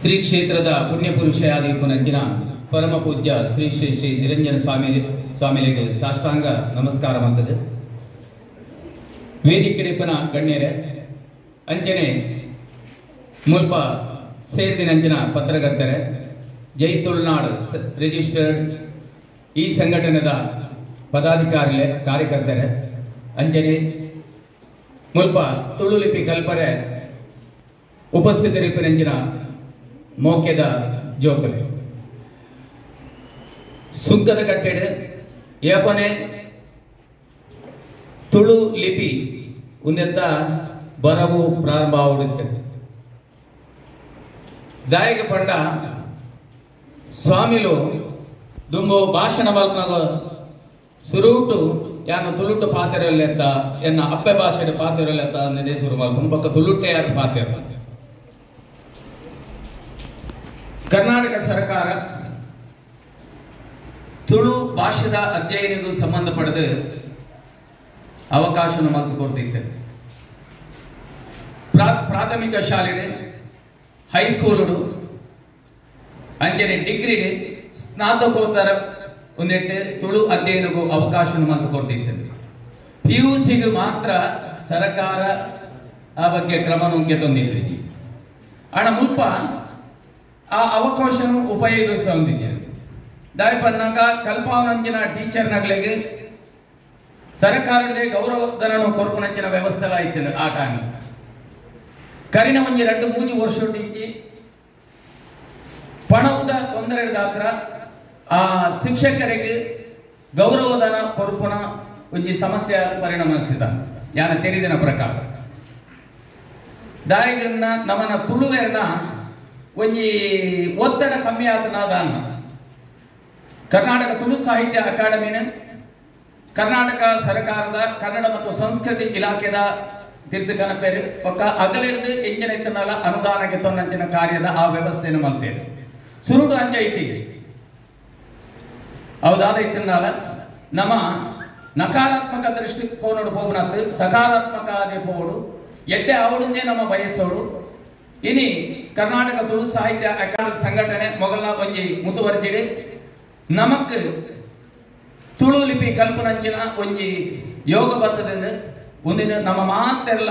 Shri ಕ್ಷೇತ್ರದ ಪುಣ್ಯಪುರುಷಯಾದ ಇಪ್ಪುನಂಚಿನ ಪರಮ ಪೂಜ್ಯ ಶ್ರೀ ಶ್ರೀ ಶ್ರೀ ನಿರಂಜನ ಸ್ವಾಮಿಗಳಿಗೆ ಸಾಷ್ಟಾಂಗ ನಮಸ್ಕಾರ ಮಂತದೆ. ವೇದಿಕೆಡಿಪ್ಪನ ಗಣ್ಯರೇ, ಅಂಚನೆ ಮುಲ್ಪ ಸೇರ್ದಿನಂಚಿನ ಪತ್ರಕರ್ತರೆ, ಜೈ ತುಳುನಾಡು ರಿಜಿಸ್ಟರ್ಡ್ ಈ ಸಂಘಟನೆದ ಪದಾಧಿಕಾರಿಲೆ ಕಾರ್ಯಕರ್ತರೆ, ಅಂಚನೆ ಮುಲ್ಪ ತುಳುಲಿಪಿ ಕಲ್ಪರೆ ಉಪಸ್ಥಿತರಿಪ್ಪುನಂಚಿನ ಮೋಕೆದ ಜೋಕಲೆ. ಸುಂಕದ ಕಟ್ಟೆಡ್ ಏಪನೆ ತುಳು ಲಿಪಿ ಉಂದೆತ್ತ ಬರವು ಪ್ರಾರಂಭ ಆಗುತ್ತದೆ. ದಾಯಕ ಪಂಡ ಸ್ವಾಮಿಲು ದುಂಬು ಭಾಷಣ ಮಲ್ಪನಾಗ ಸುರುಟು ಯಾನು ತುಳುಟು ಪಾತೆರಲೆತ್ತ ಎನ್ನ ಅಪ್ಪೆ ಭಾಷೆ ಪಾತೆರಲೆತ್ತ ಅನ್ನದೇ ಸುರು ಮಲ್ಪನು ಬೊಕ್ಕ ತುಳುಟೆ ಯಾರು ಪಾತೆರ. ಕರ್ನಾಟಕ ಸರ್ಕಾರ ತುಳು ಭಾಷೆದ ಅಧ್ಯಯನಕ್ಕೂ ಸಂಬಂಧಪಡದೆ ಅವಕಾಶವನ್ನು ಮಲ್ತು ಕೊಡ್ತಿದ್ದೆ. ಪ್ರಾಥಮಿಕ ಶಾಲೆ, ಹೈಸ್ಕೂಲು, ಅಂಚನೆ ಡಿಗ್ರಿ, ಸ್ನಾತಕೋತ್ತರ ಒಂದೆಟ್ಟು ತುಳು ಅಧ್ಯಯನಕ್ಕೂ ಅವಕಾಶವನ್ನು ಮಲ್ತು ಕೊಡ್ತಿದ್ದೆ. ಪಿ ಯು ಸಿಗೆ ಮಾತ್ರ ಸರ್ಕಾರ ಆ ಬಗ್ಗೆ ಕ್ರಮ ತಂದಿದ್ರಿ. ಆಣ ಮುಲ್ಪ ಆ ಅವಕಾಶವನ್ನು ಉಪಯೋಗಿಸ ಹೊಂದಿದ್ದೇನೆ. ದಾಯಪನ್ನಾಗ ಕಲ್ಪಾವನಂಚಿನ ಟೀಚರ್ ನಗಲಿಗೆ ಸರ್ಕಾರದ ಗೌರವಧನ ಕೊರ್ಪುನಂಚಿನ ವ್ಯವಸ್ಥೆ ಆಯ್ತು ಆ ಟೈಮ್. ಕರಿನ ಒಂಜಿ 2-3 ವರ್ಷ ಪಣವುದ ತೊಂದರೆ ದಾತ್ರ ಆ ಶಿಕ್ಷಕರಿಗೆ ಗೌರವಧನ ಕೊರ್ಪುನ ಒಂಜಿ ಸಮಸ್ಯೆ ಪರಿಣಮಿಸಿದ ಯಾನ ತಿಳಿದಿನ ಪ್ರಕಾರ. ದಾಯಿಗನ್ನ ನಮನ ತುಳುವೆರ್ನ ಒಂಜಿ ಒತ್ತಡ ಕಮ್ಮಿ ಆತನಾದ ಕರ್ನಾಟಕ ತುಳು ಸಾಹಿತ್ಯ ಅಕಾಡೆಮಿನ ಕರ್ನಾಟಕ ಸರ್ಕಾರದ ಕನ್ನಡ ಮತ್ತು ಸಂಸ್ಕೃತಿ ಇಲಾಖೆದ ತಿರ್ದು ಕನಪೇರು ಒಕ್ಕ ಅಗಲಿರ್ದು ಎಂಜಿನ ಇತ್ತನಾಲ ಅನುದಾನಕ್ಕೆ ತೊಂದಂಚಿನ ಕಾರ್ಯದ ಆ ವ್ಯವಸ್ಥೆಯನ್ನು ಮಾಡ್ತೇವೆ. ಸುರುಡು ಅಂಚ ಐತಿ ಹೌದಾದ ಇತ್ತನಾಲ ನಮ್ಮ ನಕಾರಾತ್ಮಕ ದೃಷ್ಟಿಕೋನಡು ಹೋಗುನತ್ತು ಸಕಾರಾತ್ಮಕ ಆಗಿ ಹೋಡು ಎಡ್ಡೆ ಅವಡಂದೇ ನಮ್ಮ ಬಯಸೋಡು. ಇನಿ ಕರ್ನಾಟಕ ತುಳು ಸಾಹಿತ್ಯ ಅಕಾಡೆಮಿ ಸಂಘಟನೆ ಮೊಗಲ ಒಂಜಿ ಮುತುವರ್ಜಿಡು ನಮಕ್ ತುಳು ಲಿಪಿ ಕಲ್ಪನಂಚಿನ ಒಂಜಿ ಯೋಗ ಬರ್ತದೆ. ಒಂದಿನ ನಮ್ಮ ಮಾತೆಲ್ಲ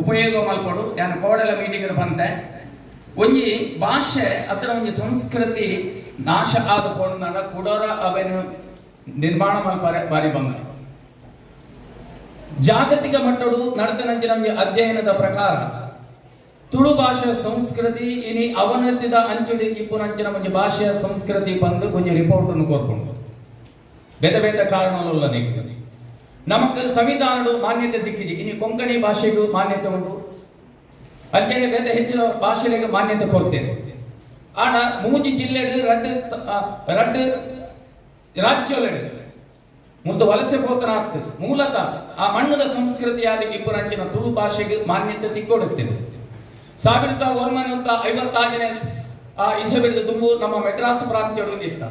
ಉಪಯೋಗ ಮಲ್ಪಡು. ಯಾನ ಕೋಡಲ ಮೀಟಿಂಗ್ ಬಂತೆ ಒಂಜಿ ಭಾಷೆ ಅದರ ಒಂಜಿ ಸಂಸ್ಕೃತಿ ನಾಶ ಆದ ಪೋಣ ಕುಡೋರ ಅವೇನು ನಿರ್ಮಾಣ ಮಲ್ಪರೆ ಬಾರಿ ಬಂಗ. ಜಾಗತಿಕ ಮಟ್ಟಡು ನಡೆದ ಒಂಜಿ ಅಧ್ಯಯನದ ಪ್ರಕಾರ ತುಳು ಭಾಷೆ ಸಂಸ್ಕೃತಿ ಇನಿ ಅವನತಿದ ಅಂಚುಡಿ ಇಪ್ಪುನಂಚಿನ ಒಂಜಿ ಭಾಷೆಯ ಸಂಸ್ಕೃತಿ ಬಂದು ಒಂಜಿ ರಿಪೋರ್ಟ್ ಅನ್ನು ಕೋರ್ಕೊಂಡು ಬೇತೆ ಬೇತೆ ಕಾರಣಗಳುಲ್ಲ. ನಮಕ್ ಸಂವಿಧಾನಡು ಮಾನ್ಯತೆ ಸಿಕ್ಕಿದೆ. ಇನಿ ಕೊಂಕಣಿ ಭಾಷೆಗೂ ಮಾನ್ಯತೆ ಉಂಟು, ಅಂಚನೆ ಬೇತೆ ಹೆಚ್ಚಿನ ಭಾಷೆಗಳಿಗೆ ಮಾನ್ಯತೆ ಕೊಡ್ತೇನೆ. ಆನ ಮೂಜಿ ಜಿಲ್ಲೆಡು ರಡ್ಡು ರಾಜ್ಯಲೆಡು ಮುದ್ದು ವಲಸೆ ಪೋತನಾಗ್ತದೆ. ಮೂಲತಃ ಆ ಮಣ್ಣದ ಸಂಸ್ಕೃತಿಯಾದ ಇಪ್ಪುನಂಚಿನ ತುಳು ಭಾಷೆಗೆ ಮಾನ್ಯತೆ ತಿಕ್ಕೊಡುತ್ತೇನೆ. 1956ನೇ ಇಸವಿದ ದುಂಬು ನಮ್ಮ ಮೆಡ್ರಾಸ್ ಪ್ರಾಂತ್ಯಡು ಇತ್ತ.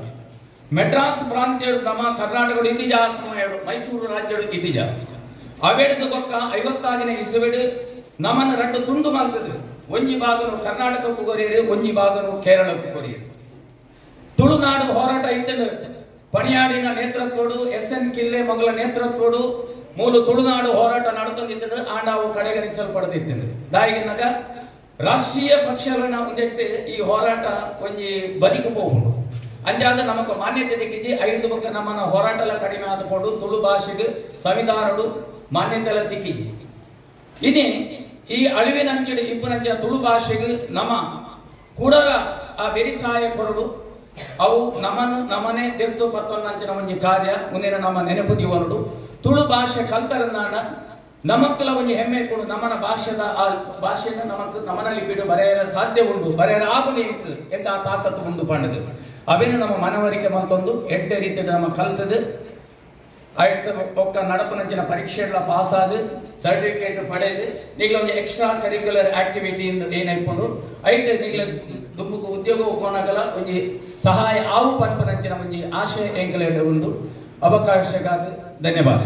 ಮೆಡ್ರಾಸ್ ಪ್ರಾಂತ್ಯಡು ನಮ್ಮ ಕರ್ನಾಟಕಡು ಇತಿಜ ಸಮಯಡು ಮೈಸೂರು ರಾಜ್ಯಡು ಇತಿಜ ಅವೆಡ್ದು ಬೊಕ್ಕ 56ನೇ ಇಸವಿಡು ನಮ್ಮನ್ನು ರಡ್ಡು ತುಂಡು ಮಾಡ್ತದೆ. ಒಂಜಿ ಭಾಗನು ಕರ್ನಾಟಕಕ್ಕೂ ಕೊರಿಯರು, ಒಂಜಿ ಭಾಗನು ಕೇರಳಕ್ಕೂ ಕೊರಿಯರು. ತುಳುನಾಡು ಹೋರಾಟ ಇದ್ದನು ಪಣಿಯಾಡಿನ ನೇತೃತ್ವಡು ಎಸ್ ಎನ್ ಕಿಲ್ಲೆ ಮೊಗಲ ನೇತೃತ್ವಡು ಮೂಲ ತುಳುನಾಡು ಹೋರಾಟ ನಡೆದಂದಿದ್ದನು. ಆಂಡಾವು ಕಡೆಗಣಿಸಲ್ಪಡದಿತ್ತು. ದಾಯಿಗನಗ ರಾಷ್ಟ್ರೀಯ ಪಕ್ಷಗಳನ್ನ ಮುಂದೆಟ್ಟು ಈ ಹೋರಾಟ ಒಂಜಿ ಬದುಕು ಹೋಗುಂಡು. ಅಂಚಾದ ನಮಕ್ ಮಾನ್ಯತೆ ದಿಕ್ಕಿಜಿ. ಐದು ಬೊಕ್ಕ ನಮ್ಮನ ಹೋರಾಟ ಎಲ್ಲ ಕಡಿಮೆ ಆದುಕೊಂಡು ತುಳು ಭಾಷೆಗೆ ಸಂವಿಧಾನಡು ಮಾನ್ಯತೆ ಎಲ್ಲ ದಿಕ್ಕಿಜಿ. ಇನಿ ಈ ಅಳಿವಿನ ಅಂಚಡಿ ಇಪ್ಪುನಂಚಿನ ತುಳು ಭಾಷೆಗೆ ನಮ್ಮ ಕೂಡಲ ಆ ಬೆರಿಸಾಯ ಕೊರಡು ಅವು ನಮ್ಮನ್ನು ನಮ್ಮನೆ ತೆಗೆದು ಪತ್ತೊಂದಂಚಿನ ಒಂಜಿ ಕಾರ್ಯ ಮುಂದಿನ ನಮ್ಮ ನೆನಪು ದಿವನುಡು. ತುಳು ಭಾಷೆ ಕಲ್ತರನ್ನಾಡ ನಮಕ್ಕಲ ಒಂಜಿ ಹೆಮ್ಮೆ ಕೊಡು. ನಮ್ಮನ ಭಾಷೆದ ಆ ಭಾಷೆಯನ್ನು ನಮಕ್ ನಮನ ಲಿಪಿಡು ಬರೆಯಲ ಸಾಧ್ಯ ಉಂಡು, ಬರೆಯಲ ಆಗುದು ಎಂಕ ಆ ತಾಕತ್ತು ಉಂಡು ಪಂಡದು. ಅವೇನು ನಮ್ಮ ಮನವರಿಕೆ ಮಲ್ತೊಂದು ಎಡ್ಡೆ ರೀತಿಯಲ್ಲಿ ನಮ್ಮ ಕಲ್ತದು ಆಯ್ತು ಒಕ್ಕ ನಡಪುನಂಚಿನ ಪರೀಕ್ಷೆಗಳ ಪಾಸ್ ಆದ ಸರ್ಟಿಫಿಕೇಟ್ ಪಡೆದು ನೀಗ್ಲ ಒಂಜಿ extra curricular activity ಏನಾಯ್ಕೊಂಡು ಐಟ್ ನೀಗ್ಲ ದುಂಬುಕು ಉದ್ಯೋಗ ಒಪ್ಪೋಣಗಲ ಒಂಜಿ ಸಹಾಯ ಆವು ಪನ್ಪುನಂಚಿನ ಒಂಜಿ ಆಶಯ ಎಂಕಲೆ ಉಂಡು. ಅವಕಾಶಕ್ಕಾಗಿ ಧನ್ಯವಾದ.